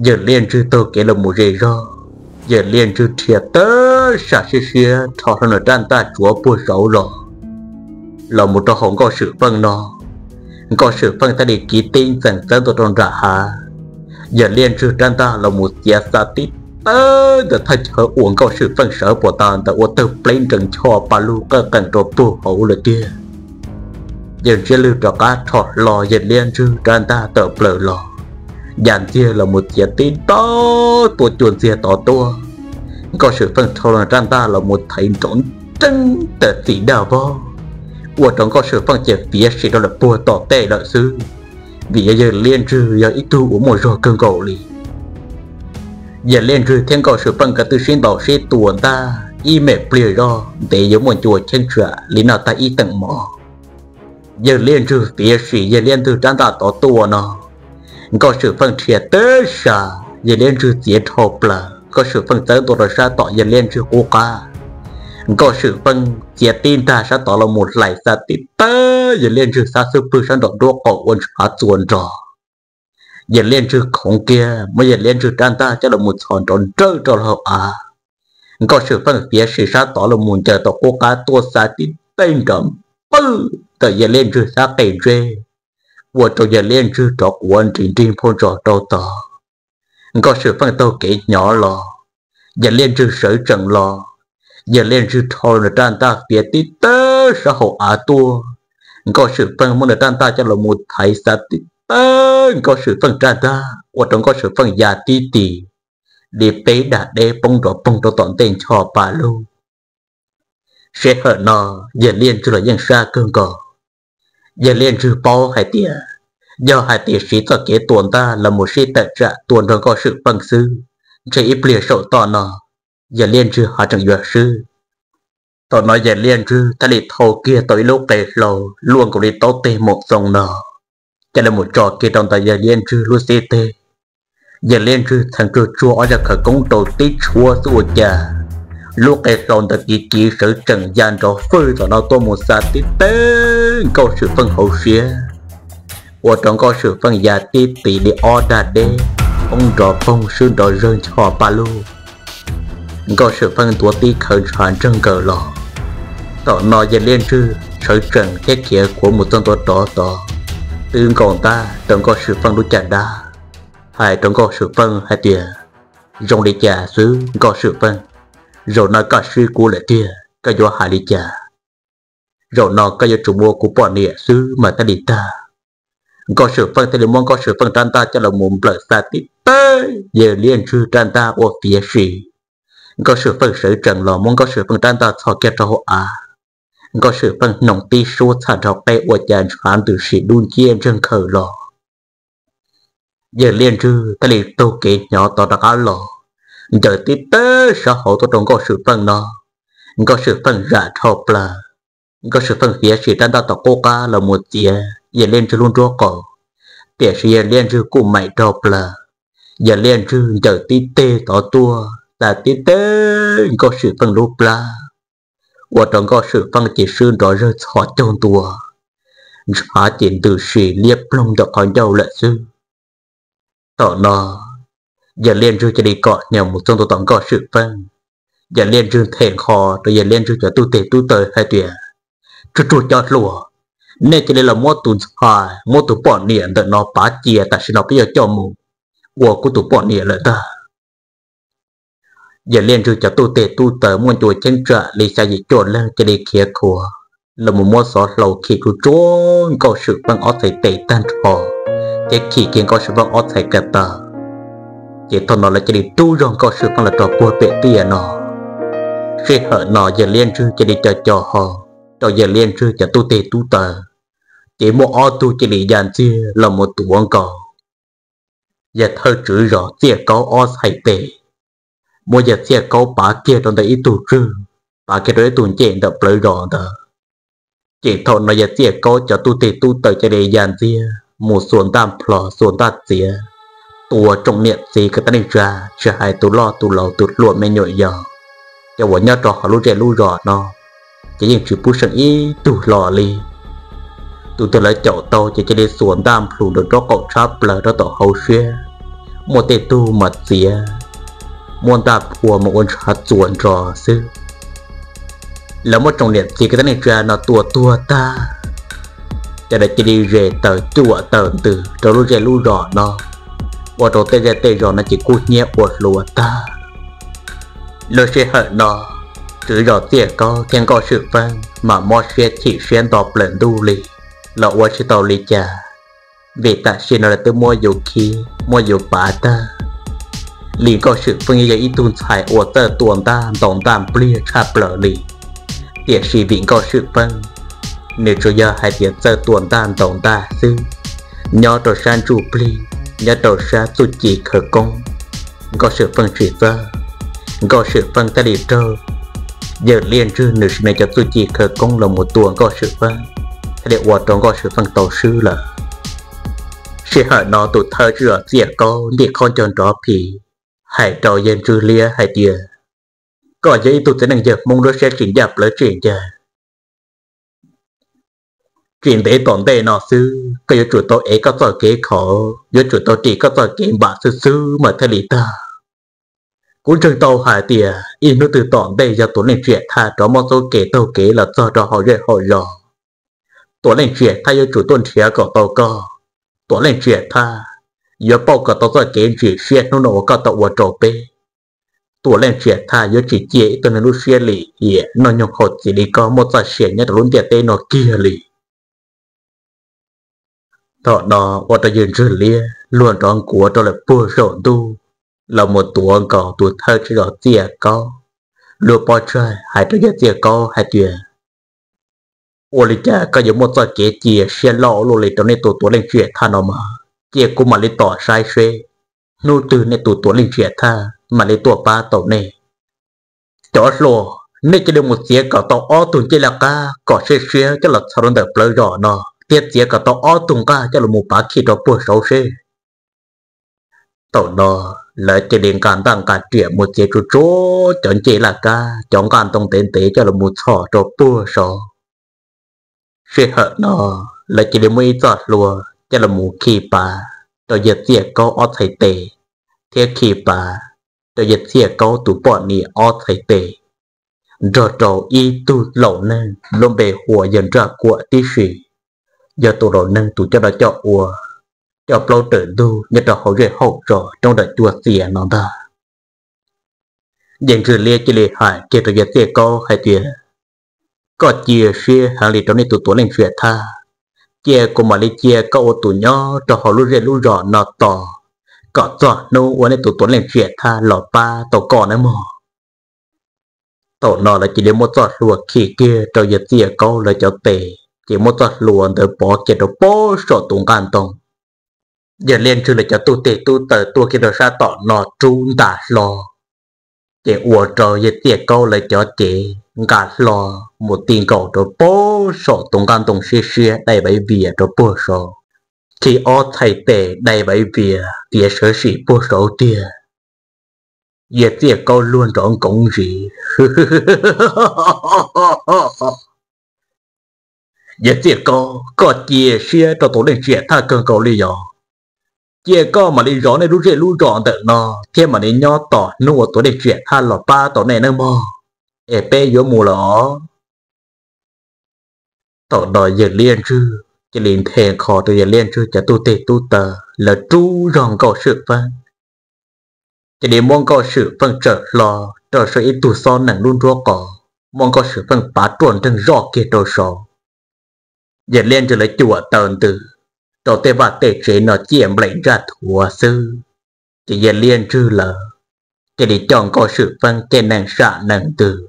Yawg Liaj Ntswg taug kev los mus ze zog, yawg Liaj Ntswg rhia teb sam siab siab rho hlo nws rab ntaj tsuav puag saud los, los mus rau hauv Nkauj Swm Feej no. Nkauj Swm Feej thiaj li kiv tib ntxees txawb ntua rau nram hav. Yawg Liaj Ntswg rab ntaj los mus txiav xa tib tawb ntawm thaj chaw uas Nkauj Swm Feej sawv puas ta ntawd ua tawg pleb nrees ncho pa lug qawj qeem rau puag hauv lawm tiag. Yawg Ntsiab Lwg rov qab rho hlo yawg Liaj Ntswg rab ntaj tawm plaws los, ya ntxiag los mus txiav tib tawb tua cua ntxiag tod tuaj. Nkauj Swm Feej rho rab ntaj los mus thaiv nrov nreeb tawm txim daj vog, ua rau Nkauj Swm Feej ces fiav sim rau lawm puag tom tej lawm xwb, vim yog yawg Liaj Ntswg yog ib tug uas muaj zog kawg nkaus li. Yawg Liaj Ntswg thiab Nkauj Swm Feej nkawd twb sib ntaus sib tua ntaj ib me pliag zog ntev yuav muaj ncua cheeb tsam li noj tag ib teem mov. Yawg Liaj Ntswg fiav sim yawg Liaj Ntswg rab ntaj tod tuaj no, Nkauj Swm Feej rhia teb sam yawg Liaj Ntswg txiav dhau plaws, Nkauj Swm Feej txawb ntua rau sab tom yawg Liaj Ntswg qub qab. Nkauj Swm Feej txiav tib ntaj sab tod los mus hlais xa tib tawb yawg Liaj Ntswg xab xub pwg sab nraum nruab qaum ua ntshav txuas nrog. Yawg Liaj Ntswg khoov kiag muab yawg Liaj Ntswg rab ntaj coj los mus txhos nrov nrawj rau hauv av. Nkauj Swm Feej fiav sim sab tod los mus ncaws tau qub qab tuaj xa tib teg nrov pawg ntawm yawg Liaj Ntswg sab qe ntsej, ua rau yawg Liaj Ntswg rov quav nris nrig nphau ntsos rau tod. Nkauj Swm Feej taug kev hnyo los, Yawg Liaj Ntswg sawv tsees los, Yawg Liaj Ntswg rho nws raj ntaj fiav tib tawg sab hauv av tuaj. Nkauj Swm Feej muab nws raj ntaj coj los mus thaiv xav tib tawg Nkauj Swm Feej raj ntaj ua rau Nkauj Swm Feej ya tib tis li peb dag deb poob nrov poog rau tom ntej ncho pa lug. Sij hawm no Yawg Liaj Ntswg los yeej sab kawg nkaus. Yawg Liaj Ntswg paub hais tias yog hais tias siv txoj kev tua ntaj los mus sib tawm tsam tua nrog Nkauj Swm Feej xwb, ntshe ib pliag saum toj no Yawg Liaj Ntswg ho tseem yuav swb. Thaum no Yawg Liaj Ntswg thiaj li thau kiag tau ib lub qe hlau luaj nkaus li taub teg maum txoos no, coj los mus tso kiag rau ntawm Yawg Liaj Ntswg lub xib teg. Yawg Liaj Ntswg txheev tsuag tsuag ob zaj khawv koob rau tib tshuab xwb ua cas lub qe hlau ntawd kiv kiv sawv tsees ya nrov fwj tom no tuaj mus xav tib teg Nkauj Swm Feej hauv siab, ua rau Nkauj Swm Feej ya tib tis li ob dag deb poob nrov poog swb nrov zawg ncho pa lug. Nkauj Swm Feej ntuav tib khawv ntshav ntsawg nkaws los. Thaum no Yawg Liaj Ntswg sawv tsees thiab khiav khuav mus txog ntua rov tod, twb nkaus ntaj rau Nkauj Swm Feej lub caj dab, hais rau Nkauj Swm Feej hais tias, zoo li cas xwb Nkauj Swm Feej, zaum no koj swb kuv lawm tiag, koj yuav hais li cas? Zaum no koj yuav tsum ua kuv poj niam xwb mas thiaj li tag. Nkauj Swm Feej thiaj li muab Nkauj Swm Feej rab ntaj coj los mus nplawm xav tib teg Yawg Liaj Ntswg rab ntaj ua fiav sim. Nkauj Swm Feej sawv tsees los muab Nkauj Swm Feej rab ntaj txhos kiag rau hauv av. Nkauj Swm Feej hnoos tib suab txhaj nrho qeb ua cas ntshav ntws si dub nciab ntsawg nkaws los. Yawg Liaj Ntswg thiaj li taug kev hnyo tod rov qab los, ncaws tib teg sab hauv tuaj rau Nkauj Swm Feej no. Nkauj Swm Feej zam dhau plaws. Nkauj Swm Feej fiav sim rab ntaj tom qub qab los mus txiav Yawg Liaj Ntswg lub nruab qaum, tiam sis Yawg Liaj Ntswg kuj meem dhau plaws. Yawg Liaj Ntswg ncaws tib teg tod tuaj xav tib teg Nkauj Swm Feej lub plab, ua rau Nkauj Swm Feej ces swb nrov zawg txhos caug ntua, ntshav ces ntws si liab ploog ntawm qhov ncauj lawm xwb. Thaum no Yawg Liaj Ntswg cia li kom hnyas mus txog ntua tom Nkauj Swm Feej. Yawg Liaj Ntswg nthe nqho rau Yawg Liaj Ntswg cov tub teg tub taw hais tias, tsuag tsuag cov hluas, nej cia li los muab tus ntxhais, muab tus poj niam ntawm no pav cia, tam sim no peb yuav coj mus ua kuv tus poj niam lawm ntag. Yawg Liaj Ntswg cov tub teg tub taw muaj ncua cheeb tsam li xya yim cuaj leeg cia li khiav khuav los mus muab xov hlau khi tsuag tsuag Nkauj Swm Feej ob txhais tes tag nrho, thiab khi kiag Nkauj Swm Feej ob txhais ko taw. Ces thaum no lawv cia li rub zog Nkauj Swm Feej los rau puag pem tiaj no. Sij hawm no Yawg Liaj Ntswg cia li co co hau rau Yawg Liaj Ntswg cov tub teg tub taw, ces muaj ob tug cia li ya ntxiag los mus tuav nkaus Yawg thawj tswv zos Txiaj Kaub ob txhais tes, muab Yawg Txiaj Kaub pav kiag rau ntawm ib tug tswg, pav kiag rau ib tug ncej ntawm plawv zos ntawd. Ces thaum no Yawg Txiaj Kaub cov tub teg tub taw cia li ya ntxiag mus xuas ntaj nplho xuas ntaj txiav, tua tsoom niam txiv kwv tij neej tsa, tsis hais tus loj tus laus tus hluas me nyuam yaus, cov uas nyob rau hauv lub zej lub zos no, ces yeej tsis pub seem ib tug hlo li. Tus twg lawv caum tau ces cia li xuas ntaj nplhus nraum nraub qaum tshab plaws rau tom hauv siab, muaj tej tug mas txiav, muab ntaj phua mas ua ntshav txuas nrho xwb. Lawv muab tsoom niam txiv kwv tij neej tsa no tua tuag tag, ces lawv cia li zes taws cuam taws ntws rau lub zej lub zos no, ua rau tej zej tej zos no ces kub hnyiab ua hluas tag. Lub sij hawm no, tswv zos Txiaj Kaub thiab Nkauj Swm Feej mas mob siab chim siab nto plaws ntuj li, los ua tsis tau li cas, vim tam sim no lawv twb muab yus khi, muab yus pav tag li. Nkauj Swm Feej yeej yog ib tug ntxhais uas txawj tua ntaj ntaus ntaj npliag tshaj plaws li, tiam sis vim Nkauj Swm Feej nws tsuas yog hais tias txawj tua ntaj ntaus ntaj xwb, nyob rau sab ntsuj plig, nyob rau sab txuj ci khawv koob, Nkauj Swm Feej tsis txawj. Nkauj Swm Feej thiaj li raug Yawg Liaj Ntswg nws sim neej cov txuj ci khawv koob los mus tua Nkauj Swm Feej, thiaj li ua rau Nkauj Swm Feej tau swb lawm. Sij hawm no tus thawj tswv zos Txiaj Kaub ntim qhov ncauj nrov phim, hais rau Yawg Ntswg Liab hais tias, koj yog ib tug txiv neej yawg Hmoob lub siab tsis ncaj plawv tsis ncaj, tsis ntev tom ntej no xwb koj yuav tsum tau ev koj txoj kev khaum, yuav tsum tau ris koj txoj kev npam xwb xwb mas thiaj li tag. Kuv ntseeg tau hais tias ib hnub twg tom ntej yog Tuam Leej Tsiam Thaj rov muab txoj kev taug kev los txog rau hauv zej hauv zos, Tuam Leej Tsiam Thaj yuav tsum tuaj nrhiav kom tau koj. Tuam Leej Tsiam Thaj yuav pauj kom tau txoj kev ntsim siab hnub no uas koj tau ua rau peb. Tuam Leej Tsiam Thaj yuav tsis cia ib tug neeg lub siab lim hiam noj nyoog haus txias li koj muaj txoj sia nyob rau lub ntiaj teb no kiag li. Thaum no ua rau yawg Ntswg Liab luag nrov nkuav rau lawm puag saum ntuj, los mus tuav nkaus tus thawj tswj zos Txiaj Kaub, luag pob tsaig hais rau yawg Txiaj Kaub hais tias, ua li cas koj yuav muaj txoj kev cia siab loj ua luaj li rau nej tus Tuam Leej Tsiam Thaj no mas? Cia kuv mam li tos saib seb hnub twg nej tus Tuam Leej Tsiam Thaj mam li tuaj pab tau nej. Cov hluas, nej cia li mus txiav kom tau ob tug ncej laj qab kom siab siab coj los txhos rau ntawm plawv zos no, thiab txiav kom tau ob tug nqaj coj los mus pav khi rau puag saud seb. Thaum no lawv cia li nqa ntaj nqa riam mus txiav tsuj tsuav cov ncej laj kab cov nqaj ntoo ntev ntev coj los mus txhos rau puag saud. Sij hawm no lawv cia li muaj ib txoj hlua coj los mus khi pav rau yawg Txiaj Kaub ob txhais tes, thiab khi pav rau yawg Txiaj Kaub tus poj niam ob txhais tes, nrog rau ib tug laus neeg lub npe hu ua yawg Nraj Kuam tib si, yog tus laus neeg tus coj dab coj ua, coj plaub raws ntug nyob rau hauv zej hauv zos roob dawm cua txias no ntag. Yawg Ntswg Liab cia li hais kiag rau yawg Txiaj Kaub hais tias, koj cia siab heev li rau nej tus Tuam Leej Tsiam Thaj, cia kuv mam li cia koj ua tus nyob rau hauv lub zej lub zos no tos kom txog hnub uas nej tus Tuam Leej Tsiam Thaj los pab tau koj nawb mog. Thaum no lawv cia li muab txoj hlua khi kiag rau yawg Txiaj Kaub lawv cov tes, ces muab txoj hlua ntawd pov kiag rau puag saum tus nqaj ntoo. Yawg Liab Ntswg lawv cov tub teg tub taw tuaj kiag rau sab tom no rub ntas hlo, ces ua rau yawg Txiaj Kaub lawv cov cev nqa hlo mus ti nkaus rau puag saum tus nqaj ntoo siab siab dai vaiv vias rau puag saud, khi ob txhais tes dai vaiv vias tiav sawv sim puag saud tiag. Yawg Txiaj Kaub luag nrov nkoov ntsis. Yawg Txiaj Kaub, koj cia siab rau Tuam Leej Tsiam Thaj kawg nkaus li yog? Cia koj mam li zov nej lub zej lub zos ntawm no thiab mam li nyob tos hnub uas Tuam Leej Tsiam Thaj los pab tau nej nawb mog, es peb yuav mus lawm os. Thaum no yawg Liab Ntswg cia li nthe kho rau yawg Liab Ntswg cov tub teg tub taw, lawv rub zog Nkauj Swm Feej. Cia li muab Nkauj Swm Feej tsawm hlo rau saum ib tug xob nees lub nruab qos, muab Nkauj Swm Feej pav ruaj nreeg zoj kiag rau saud. Yawg Liab Ntswg lawv cuam taw ntws rau tej vaj tej tsev no ciaj nplaim ntsaj thuav xwb, ces yawg Liab Ntswg lawv cia li coj Nkauj Swm Feej caij nees sam nees ntws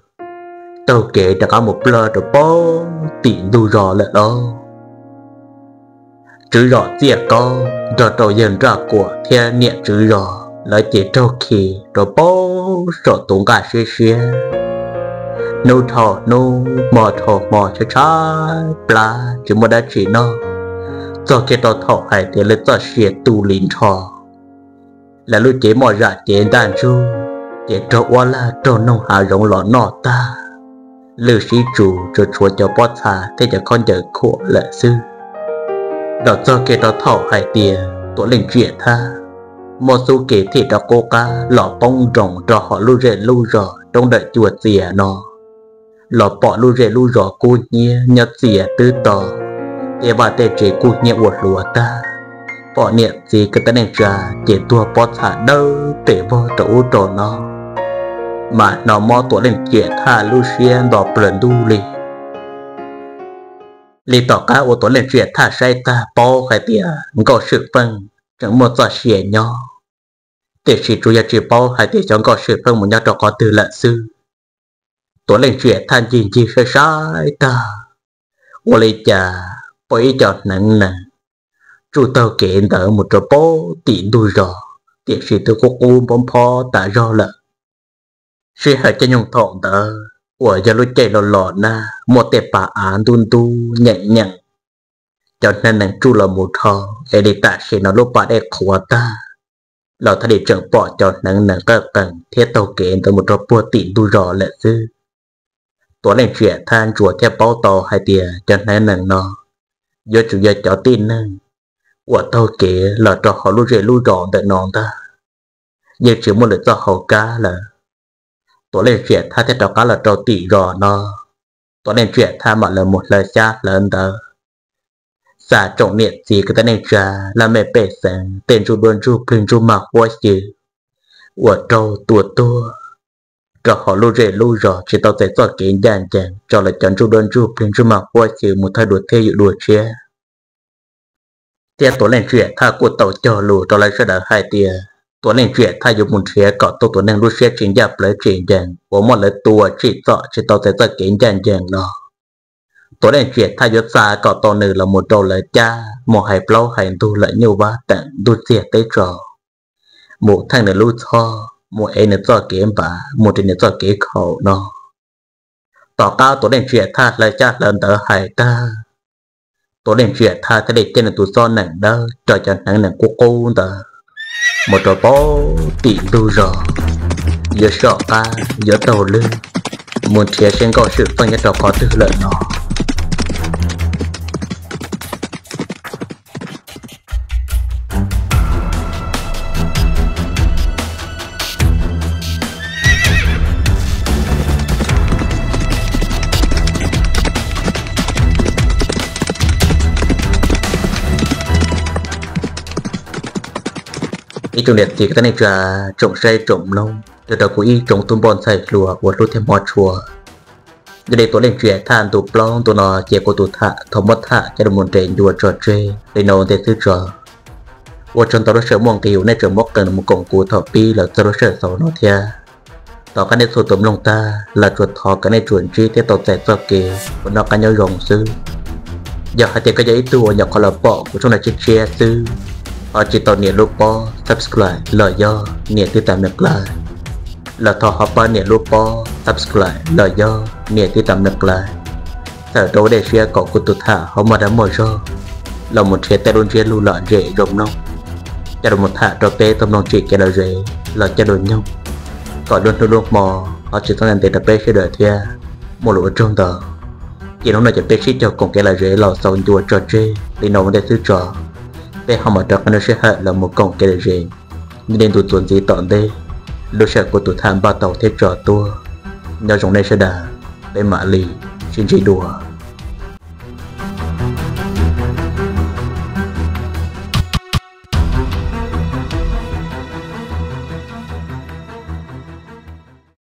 taug kev rov qab mus plawg rau puag tim ntug zos lawm lauj. Tswv zos Txiaj Kaub nrog rau yawg Nraj Kuam thiab niam tswv zos lawv ces raug khi rau puag saum tus nqaj siab siab. Hnub dhau hnub, hmo dhau hmo, tshaib tshaib plab tsis muaj dab tsi noj, txog kiag rau thaum hais tias lawv txoj sia tu li nrho, lawv lub cev moj zam cev ntaj ntsug, ces raug uab lag raug noog hav zoov los noj tag, lwj sib tsu tsuas tshuav cov pob txha thiab cov khaub ncaws khuam lawm xwb. Los txog kiag rau thaum hais tias Tuam Leej Tsiam Thaj muab xub ke thim rau qub qab los poob nroos rau hauv lub zej lub zos roob dawm cua txias no, los pom lub zej lub zos kub hnyiab nyob txias twb to, tej vaj tej tsev kub hnyiab ua hluav tag, pom niam txiv kwv tij neej tsa ces tuag pob txha dawb pes vog rau ub rau no, mas hnov mob Tuam Leej Tsiam Thaj lub siab nto plaws ntuj li. Li tom qab uas Tuam Leej Tsiam Thaj saib tag paub hais tias Nkauj Swm Feej tseem muaj txoj sia nyob, tiam sis tsuas yog tsis paub hais tias xyov Nkauj Swm Feej mus nyob rau qhov twg lawm xwb. Tuam Leej Tsiam Thaj ncig ncig saib saib tag, ua li cas pom ib co hneev nees tsuj taug kev ntawd mus rau puag tim ntug zos, tiam sis twb qub qub nphob nphob tas zog lawm. Sij hawm caij nyoog thaum ntawd uas yog lub caij los los nag muaj tej pas av ntub ntub nyeem nyeem, cov hneev nees tsuj los mus dhau, es li tam sim no lub pas dej qhuav tag, los thiaj li tseem pom cov hneev nees qawj qees thiab taug kev ntawd mus rau puag tim ntug zos lawm xwb. Tuam Leej Tsiam Thaj ntsuas thiab paub tau hais tias cov hneev nees no yuav tsum yog cov tib neeg uas taug kev los rau hauv lub zej lub zos ntawm no ntag, yeej tsis muaj lwm txoj hauv kab lawm. Tuam Leej Tsiam Thaj thiaj rov qab los rau tim zos no, Tuam Leej Tsiam Thaj mam li mus hlawv xyab hlawv ntawv, xa tsoom niam txiv kwv tij neej tsa, laj mej pej xeem, tej ntsuj duab ntsuj plig ntsuj maj huab xyw uas raug tua tuag rau hauv lub zej lub zos tsis tau txais txoj kev ncaj ncees rau lawv cov ntsuj duab ntsuj plig ntsuj maj huab xyw mus thawj dua thiab yug dua tshiab. Thiab Tuam Leej Txiam Thaj kuj tau cog lus rau lawv sawv daws hais tias Tuam Leej Txiam Thaj yuav mus nrhiav kom tau tus neeg lub siab tsis ncaj plawv tsis ncees uas muab lawv tua tsim txom tsis tau txais txoj kev ncaj ncees los Tuam Leej Txiam Thaj yuav xa kom tau nws los mus rau lawv cab mus hais plaub hais ntug lawm nyuj vab teem ntuj txiag teb tso, mus theej nws lub txhoj, mus ev nws txoj kev npav, mus ris nws txoj kev khaum no. Tom qab Tuam Leej Txiam Thaj hlawv xyab hlawv ntawv hais tag, Tuam Leej Txiam Thaj thiaj li cab nws tus xob nees dawb rau cov hneev nees qub qub ntawd mus rau pem tim ntug zos, yuav soj qab yuav taug lwg mus nrhiav seb Nkauj Swm Txooj nyob rau qhov twg lawm no. Ib tsoom niam txiv kwv tij neej tsa, tsoom saib tsoom mloog, rau rau kuv ib tsoom tub npoj ntxhais hluas uas hlub thiab hmov tshua. Yog li Tuam Leej Txiam Thaj ntu plaub ntu no ces kuv tus tham thaum muab tham coj los nres ncua tso tseg li no ua ntej xwb tso. Ua tsaug ntau lub sij hawm muaj nqis uas nej tseem muab qee mus koom kuv thaum pib los txog lub sij hawm xaus no thiab. Tom qab nej txhua tus mloog tag los tsuas thov kom nej tsuas ntsib thiab tau txais txoj kev uas noj qab nyob zoo xwb. Yog hais tias koj yog ib tug uas nyuam qhuav los pom kuv tshooj no tshiab tshiab xwb, ho tsis tau nias lub pob subscribe los yog nias tib tam nws qlais, los thov ho pab nias lub pob subscribe los yog nias tib tam nws qlais, txhawm rau ua dej siab kom kuv tus tham ho muaj dag muaj zog los mus nrhiav tej lub ntsiab lus lom zem zoo mloog, coj los tham rau peb tau mloog tsim kev lom zem los coj los nyoog, kom lub hnub lub hmo ho tsis txhob ntev rau peb sawv daws thiab. Muaj lus ua tsaug ntau. Ces hnub no ces peb sib caug koom kev lom zem los xaus ncua tso tseg li no ua ntej xwb tso. Peb ho mam rov qab nrog sij hawm los mus koom kev lom zem. Nyob li ntu txuas ntxiv tom ntej, lub sij hawm kuv tus tham npaj tau thiab tso tuaj. Nyob zoo nej sawv daws, peb mam li sib ntsib dua.